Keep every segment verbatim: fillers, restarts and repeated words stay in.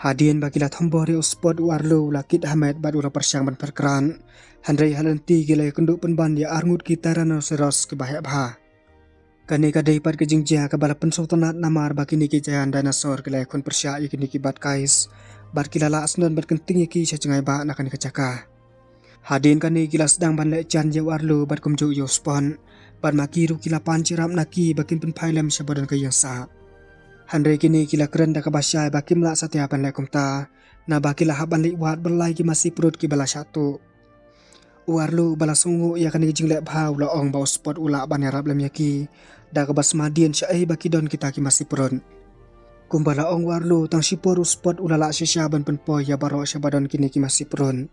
Hadien ba ki la thombor ïa u Spot, u Arlo u la kit hamet bad u la pyrshang ban pyrkhat. Hynrei ha lynti ki la ïakynduh pynban ïa arngut ki Tyrannosaurus kiba heh bha. Kane ka dei pat ka jingjia kaba la pynsngewtynnat namar ba kine ki giant dinosaur ki la ïakhun pyrshah ïa kine ki bat kais bad ki la lah sngewdon ban kynting ïa ki sha jngai ba na kane ka jaka. Hadien kane ki la sdang ban leh jan ïa u Arlo bad kumjuh ïa u Spot. Bad ma ki ruh ki la pan jyrap na ki ba kin pynphai lem sha ba don ka ïing sah. Hynrei kine ki la kren da kaba shai ba kim lah satia ban leh kumta, naba ki la hap ban leit wad ba lai ki masi prut kiba la shah tuh. U Arlo ba la sngewnguh ïa kane ka jingleh bha u la ong ba u Spot u lah ban ïarap lem ïa ki da kaba sma dien shaei ba ki don kita ki masi prut. Kumba la ong u Arlo, tang shipor u Spot u la lah shisha ban pynpoi ïa baroh sha ba don kine ki masi prut.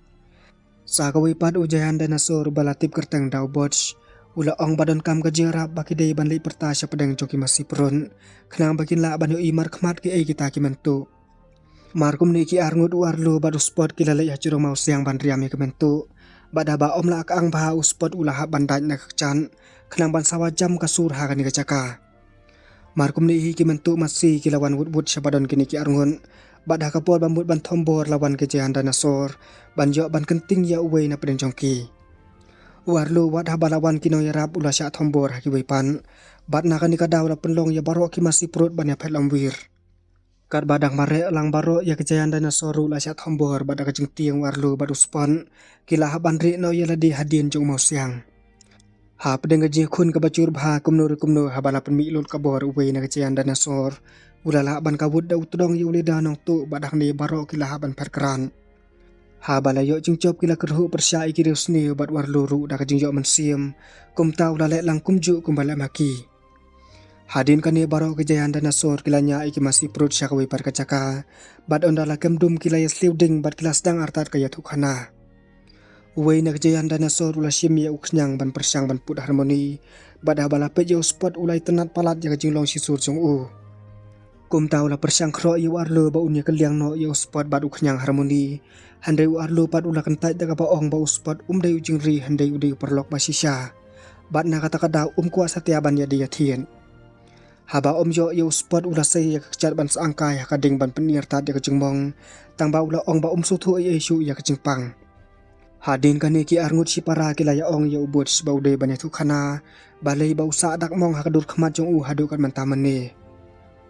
Sa kawei pat u giant dinosaur ba la tip kyrteng da u Butch u la ong ba donkam ka jingïarap ba ki dei ban leit pyrta sha pdeng jong ki masi prut, khnang ba kin lah ban ïohi markhmat kiei kita ki myntuh. Mar kumne ki arngut u Arlo bad u Spot ki la leit ha jrong mawsiang ban riam ïa ki myntuh. Bad haba ym lah ka ang bha, u Spot u la hap ban dait na ka kjat khnang ban sawa jam ka sur ha kane ka jaka. Mar kumne hi ki myntuh masi ki la wan wut wut sha ba don kine ki arngut. Bad ha ka por ba mut ban thombor la wan ka giant dinosaur ban ïoh ban kynting ïa uwei na pdeng jong ki. U Arlo wat haba la wan ki nongïarap u la shah thombor ha kiwei pat. Bad na kane ka daw la pynlong ïa baroh ki masi prut ban ïaphet lamwir. Katba dang mareh lang baroh ïa ka giant dinosaur ruh la shah thombor bad da ka jingtieng u Arlo bad u Spot ki la hap ban rieh noh ïa lade hadien jong u mawsiang. Ha pdeng ka jingïakhun kaba jur bha kumno re kumno, haba la pynmih lut ka bor uwei na ka giant dinosaur u la lah ban kawut da u tdong ïa u lida nongtuh bad hangne baroh ki la hap ban pyrkhat. Haba la ïoh jingjop ki la kyrhuh pyrshah ïa ki riewsniew bad u Arlo ruh da ka jingïoh mynsiem. Kumta u la leh lang kumjuh kumba leh ma ki. Hadien kane baroh ki giant dinosaur ki la ñiah ïa ki masi prut sha kawei pat ka jaka. Bad ynda la kem dum ki la ïasliew ding bad ki la sdang artat ka ïathuhkhana. Uwei na ka giant dinosaur u la shim ïa u khñiang ban pyrshang ban put harmoni. Bad haba la peit ïa u Spot u la itynnad palat ïa ka jinglong shisur jong u. Kumta u la pyrshang khroh ïa u Arlo ba un ïakylliang noh ïa u Spot bad u khñiang harmoni. Hynrei u Arlo pat u la kyntait da kaba ong ba u Spot um dei u jingri hynrei u dei u paralok ba shisha. Bad na kata ka daw um kwah satia ban ïadei ïathied. Haba ym ïoh ïa u Spot u la sei ïa ka kjat ban sangkai ha ka ding ban pynïartat ïa ka jingmong. Tangba u la ong ba um sngewthuh ei ei shuh ïa ka jingpang. Hadien kane ki arngut shipara ki la ïa ong ïa u Butch ba u dei ban ïathuhkhana. Balei ba u sah dak mong ha ka dur khmat jong u haduh kat mynta mynne.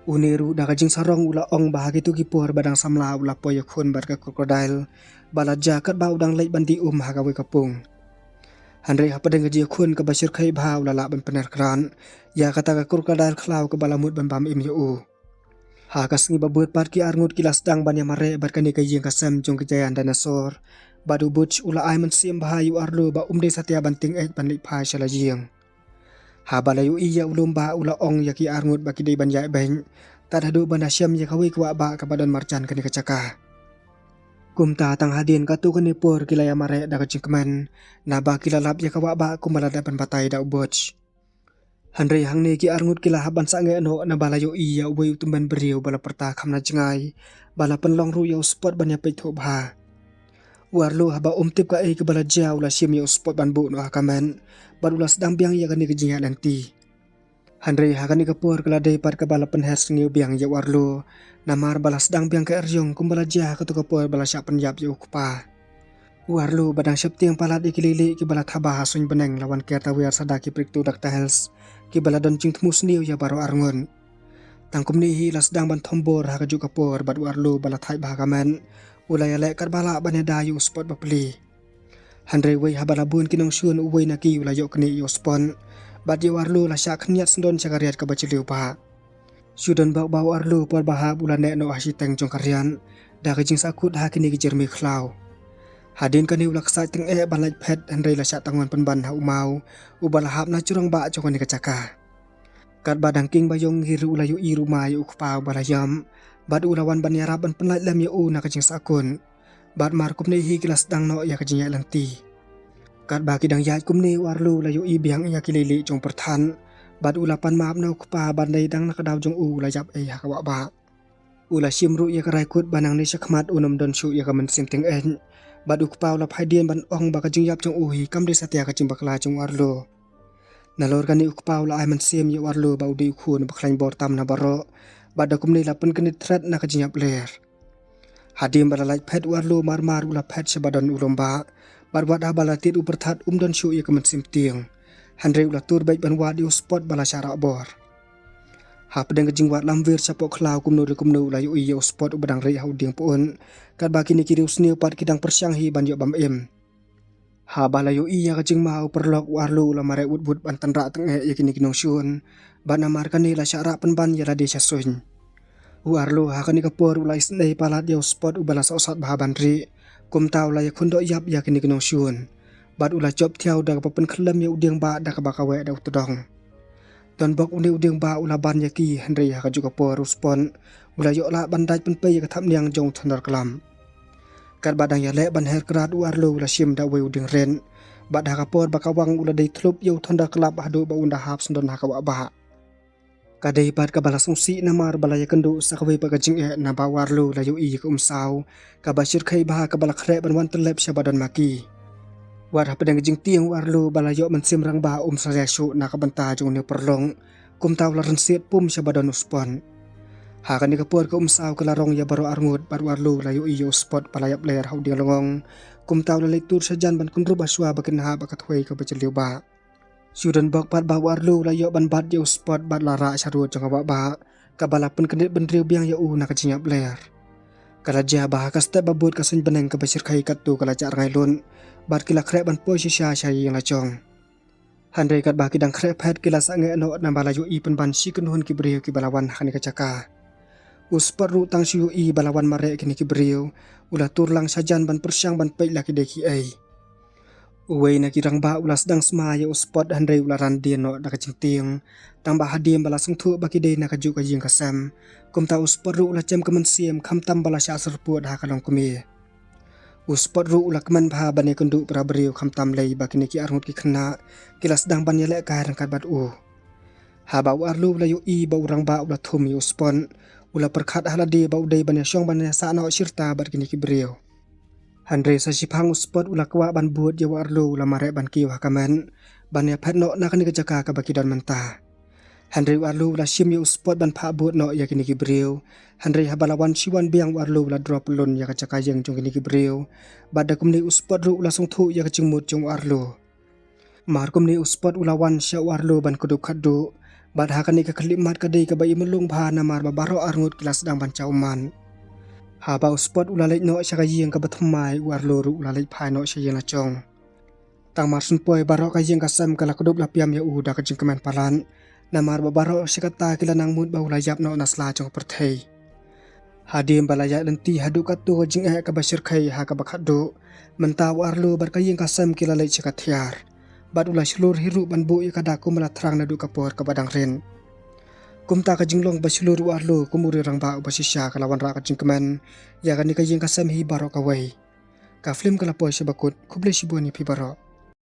Une ruh da ka jingsarong u la ong ba ha kito ki por ba dang samla u la poi ïakhun bad ka crocodile ba la jia katba u dang leit ban dih um ha kawei ka pung. Hynrei hapdeng ka jingïakhun kaba shyrkhei bha u la lah ban pynïarap ïa kata ka crocodile khlaw kaba la mut ban bam im ïa u. Ha ka sngi ba bud pat ki arngut ki la sdang ban ïamareh bad kane ka ïing ka sem jong ki giant dinosaur. Bad u Butch u la ai mynsiem bha ïa u Arlo ba um dei satia ban tieng eh ban leit phai sha la ïing. Haba la ïohi ïa u lum bah u la ong ïa ki arngut ba ki dei ban ïaid beit tad haduh ban da shem ïa kawei ka wah bah kaba don marjan kane ka jaka. Kumta tang hadien katto katne por ki la ïamareh da ka jingkmen naba ki la lap ïa ka wah bah kumba la dep ban batai da u Butch. Hynrei hangne ki arngut ki la hap ban sangeh noh naba la ïohi ïa uwei u tymmen briew ba la pyrta kham na jngai ba la pynlong ruh ïa u Spot ban ïapeit thuh bha. U Arlo haba um tip kaei kaba la jia u la shim ïa u Spot ban buh noh ha ka met bad u la sdang biang ïa kane ka jingïaid lynti. Hynrei ha kane ka por ka la dei pat kaba la pynher sngew biang ïa u Arlo namar ba la sdang biang ka eriong kumba la jia ha kato ka por ba la shah pynïap ïa u kpa. U Arlo ba dang sheptieng palat ïa ki leilieh kiba la thaba ha suiñ bneng la wan ker tawiar sa da ki pterodactyls kiba la don jingthmu sniew ïa baroh arngut. Tang kumne hi la sdang ban thombor ha kajuh ka por bad u Arlo ba la thait bha ha ka met u la ïaleh katba lah ban ïada ïa u Spot bapli. Hynrei wei haba la bun ki nongshun uwei na ki u la ïoh knieh ïa u Spot bad ïa u Arlo la shah khynñiat sngewdon sha ka riat kaba jylliew bah. Shu don bok ba u Arlo por ba hap u la neh noh ha shiteng jong ka riat da ka jingsahkut ha kine ki jyrmi khlaw. Hadien kane u la ksai tyngeh ban lait phet hynrei la shah tangwan pynban ha u maw uba la hap na jrong bah jong kane ka jaka. Katba dang king ba ïong hi ruh u la ïohi ruh ma ïa u kpa uba la ïam bad u la wan ban ïarap ban pynlait lem ïa u na ka jingsahkut. Bad mar kumne hi ki la sdang noh ïa ka jingïaid lynti. Katba ki dang ïaid kumne u Arlo u la ïohi biang ïa ki leilieh jong u pyrthat bad u la pan map na u kpa ban dei dang na ka daw jong u u la ïap ei ha ka wah bah. U la shim ruh ïa ka raikut ba nangne shakhmat un ym don shuh ïa ka mynsiem tieng eh. Bad u kpa u la phai dien ban ong ba ka jingïap jong u hi kam dei satia ka jingbakla jong u Arlo. Nalor kane u kpa u la ai mynsiem ïa u Arlo ba u dei u khun ba khlaiñ bor tam na baroh bad da kumne la pynkynit thret na ka jingïap ler. Hadien ba la lait phet u Arlo, mar mar u la phet sha ba don u lum bah. Bad wat haba la tied u pyrthat um don shuh ïa ka mynsiem tieng. Hynrei u la tur beit ban wad ïa u Spot ba la shah rah bor. Hapdeng ka jingwad lamwir shapoh khlaw kumno re kumno u la ïohi ïa u Spot uba dang rieh ha u dieng pyut. Katba kine ki riewsniew pat ki dang pyrshang hi ban ïoh bam im. Haba la ïohi ïa ka jingma u paralok, u Arlo u la mareh wut wut ban tynrah tyngeh ïa kine ki nongshun. Bad namar kane la shah rah pynban ïa lade sha suiñ. U Arlo ha kane ka por u la isynei palat ïa u Spot uba la sohsat bha ban rieh. Kumta u la ïakhun doh ïap ïa kine ki nongshun. Bad u la jop thiaw da kaba pynkhyllem ïa u dieng bah da kaba kaweh da u tdong. Don bok une u dieng bah u la ban ïa ki, hynrei ha kajuh ka por u Spot u la ïoh lah ban dait pynpei ïa ka thapniang jong u thondor klam. Katba dang ïaleh ban her krad, u Arlo u la shim da uwei u dieng rit. Bad ha ka por ba ka wang u la dei thlup ïa u thondor klam haduh ba un da hap syndon ha ka wah bah. Ka dei pat kaba la sngewsih namar ba la ïakynduh sa kawei pat ka jingeh naba u Arlo u la ïohi ïa ka umsaw kaba shyrkhei bha kaba la khreh ban wan tyllep sha ba don ma ki. Wat hapdeng ka jingtieng u Arlo ba la ïoh mynsiem rangbah um salia shuh na ka bynta jong une u paralok. Kumta u la rynsied pum sha ba don u Spot. Ha kane ka por ka umsaw ka la rong ïa baroh arngut bad u Arlo u la ïohi ïa u Spot ba la ïap ler ha u dieng longong. Kumta u la leit tur shajan ban kynrup ha shuwa ba kin hap ha ka thwei kaba jylliew bah. Shu don bok pat ba u Arlo u la ïoh ban bat ïa u Spot bad la rah sha rud jong ka wah bah, kaba la pynkyndit bynriew biang ïa u na ka jingïap ler. Ka la jia ba ha ka step ba bud ka suiñ bneng kaba shyrkhei katto ka la jah rngai lut. Bad ki la khreh ban poi shisha sha ïing la jong. Hynrei katba ki dang khreh phet ki la sangeh noh naba la ïohi pynban shi kynhun ki briew kiba la wan ha kane ka jaka. U Spot ruh tang shu ïohi ba la wan mareh kine ki briew, u la tur lang shajan ban pyrshang ban peit la ki dei kiei. Uwei na ki rangbah u la sdang sma ïa u Spot hynrei u la ran dien noh da ka jingtieng. Tang ba hadien ba la sngewthuh ba ki dei na kajuh ka ïing ka sem. Kumta u Spot ruh u la jem ka mynsiem khamtam ba la shah syrpud ha ka longkmie. U Spot ruh u la kmen bha ban ïakynduh para briew khamtam lei ba kine ki arngut ki khynnah ki la sdang ban ïalehkai ryngkat bad u. Haba u Arlo u la ïohi ba u rangbah u la thum ïa u Spot, u la pyrkhat ha lade ba u dei ban ïashong ban ïasah noh shirta bad kine ki briew. Hynrei sa shiphang u Spot u la kwah ban bud ïa u Arlo u la mareh ban kiew ha ka met ban ïaphet noh na kane ka jaka kaba ki don mynta. Hynrei u Arlo u la shim ïa u Spot ban phah bud noh ïa kine ki briew. Hynrei haba la wan shi wan biang u Arlo u la drop lun ïa ka jaka ïeng jong kine ki briew. Bad da kumne u Spot ruh u la sngewthuh ïa ka jingmut jong u Arlo. Mar kumne u Spot u la wan sha u Arlo ban kdup khatduh. Bad ha kane ka khyllipmat ka dei kaba imlung bha namar ba baroh arngut ki la sdang ban jaw ummat. Haba u Spot u la leit noh sha ka ïing kaba thymmai, u Arlo ruh u la leit phai noh sha ïing la jong. Tang mar shu poi baroh ka ïing ka sem ka la kdup la piam ïa u da ka jingkmen palat. Namar ba baroh shi katta ki la nang mut ba u la ïap noh na sla jong ka pyrthei. Hadien ba la ïaid lynti haduh katto ka jingeh kaba shyrkhei ha kaba khatduh, mynta u Arlo bad ka ïing ka sem ki la leit sha ka thiar. Bad u la shlur hi ruh ban buh ïa ka dak kumba la thrang naduh ka por kaba dang rit. Kumta ka jinglong ba shlur u Arlo kum u riew rangbah uba shisha ka la wanrah ka jingkmen ïa kane ka ïing ka sem hi baroh kawei. Ka film ka la poi sha ba kut, khublei shibun ïa phi baroh.